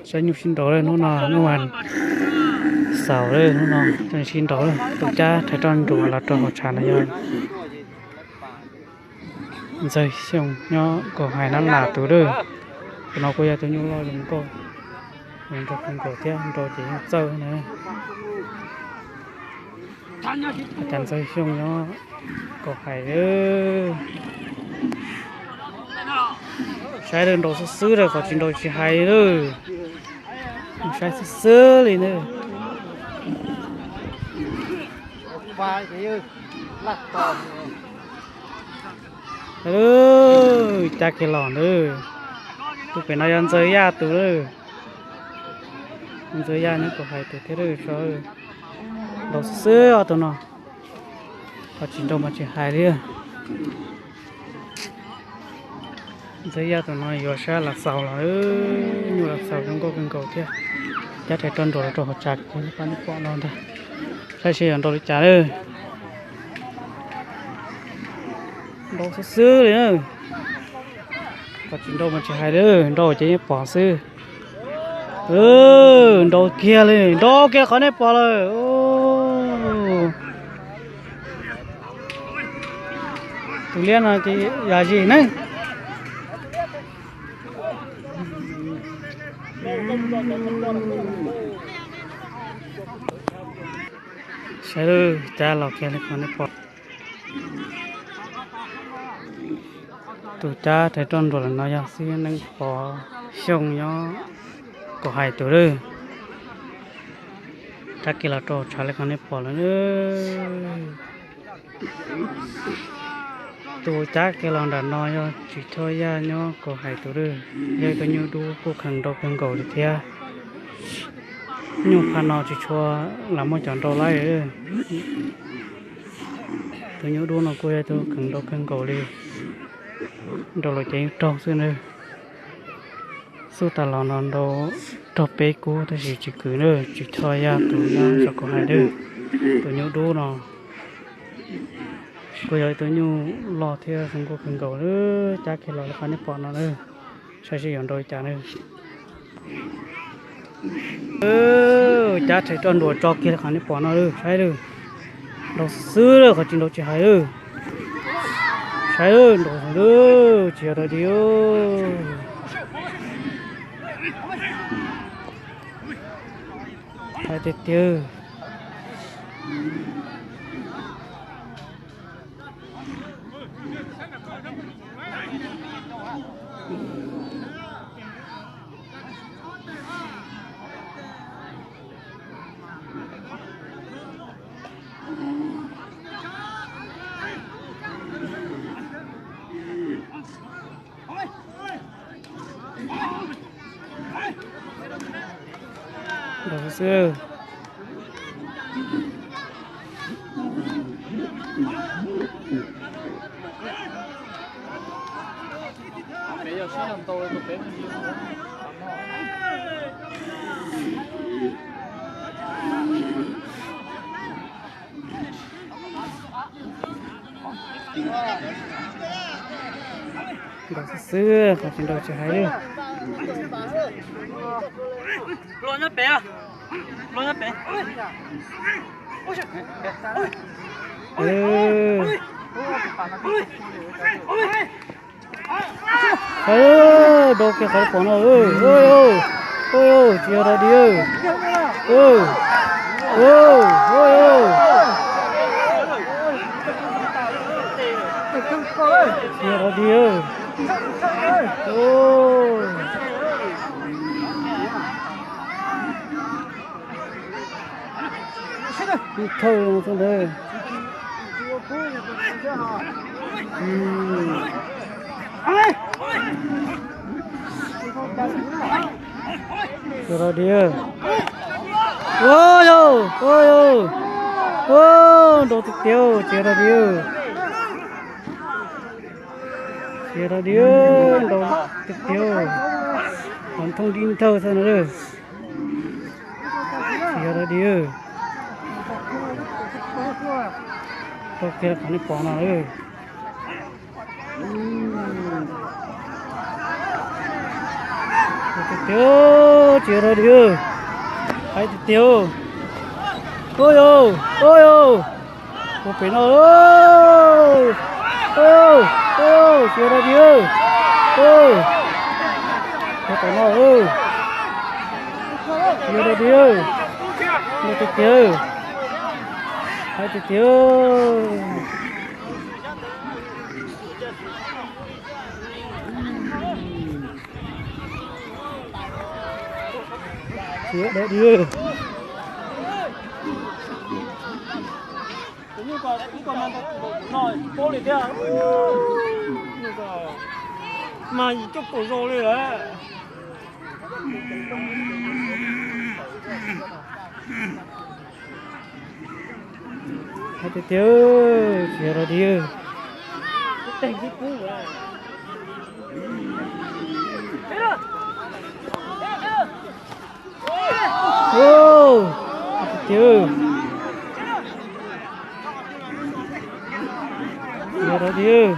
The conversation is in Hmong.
Saib nyuj sib nraus lawm, hnub no hnub vas xaum lawm, hnub no sib nraus lawm. Tus cab rhais roj nruas los rau hauv tshav no yog Ntxawg Xyooj nyob Kaus Hais Nab Las tus lawm. Tus no kuj yog tus nyuj loj zoo nkauj, zoo nraug kawg nkaus thiab, nrau ces yeej txawj na. Cas Ntxawg Xyooj nyob Kaus Hais lawm. Saib lawm, nrau xwb xwb lawm, qhov tsis nrau tsis hais lawm. Saib xwb xwb li na. Cab kiag los ntawd. Tus pem no yog Ntxawg Yaj tus lawm. Ntxawg Yaj nyob Kaus Hais tus thiab lawm. Nrau xwb xwb os tus no, qhov tsis nrau mas tsis hais li. Ntxawg Yaj tus no yuav sab lam xaus los, nyuj lam xaus zoo nkauj kawg nkaus thiab. Cab rhais roj nruas los rau hauv tshav li pab nej pom no ntag. Saib seb yuav nrau li cas lawm. Nrau xwb xwb li na. Qhov tsis nrau mas tsis hais li, nrau ces yeej pom xwb. Nrau kiag li, nrau kiag qhov nej pom lawm. Tus liab no ces yam zis ne. Saib lawm, cab los kiag li qhov nej pom. Tus cab rhais roj nruas lawm no yog Xib Neeb Pov Xyooj nyob Kaus Hais tus lawm. Cab kiag los rau tshav li qhov nej pom lawm. Tus cab kiag los nram no yog Tsis Thoj Yaj nyob Kaus Hais tus lawm. Yog ib tug nyuj dub kuj kheev nrau kawg nkaus li thiab. Nyuj phaj no tsis tshua lam muaj cov nrau laib. Tus nyuj dub no kuj yog tus kheev nrau kawg nkaus li, nrau lawm ces yeej raug xwb na. Xub tas los no nrau raug peb kub tab sis tsis kwv na, Tsis Thoj Yaj tus nyob zos Kaus Hais lawm. Tus nyuj dub no kuj yog ib tug nyuj loj thiab zoo nkauj kawg nkaus lawm, cab kiag los li qhov nej pom no na. Saib seb yuav nrau li cas na. Cab rhais roj nruas tso kiag li qhov nej pom no lawm, saib lawm. Nrau xwb lawm, qhov tsis nrau tsis hais lawm. Saib lawm, nrau xwb lawm, tsis yog dog dig. Hais tiag tiag. Nrau xwb. Nrau xwb xwb, qhov tsis nrau tsis hais li. Nrau kiag qhov pom no, tsis yog dog dig. Tsis yog dog dig. Ib thawj xwb ntawd. Tsis yog dog dig. Ua yau, ua yau, ua, nrau tiag tiag, tsis yog dog dig. Tsis yog dog dig, nrau tiag tiag, qhov thooj dib nthawj xwb no. Tsis yog dog dig. Rau kiag qhov nej pom no. Tiag tiag. Tsis yog rau dig, hais tiag tiag. Ua yau, ua yau, ua pem no, ua yau, ua yau, tsis yog rau dig, ua tom no, tsis yog rau dig, yog tiag tiag, hais tiag tiag. Tsis yog rau dig. Mas yus coj kaum zaus li lawm. Hais tiag tiag, tsis yog rau dig. Hais tiag tiag, tsis yog rau dig.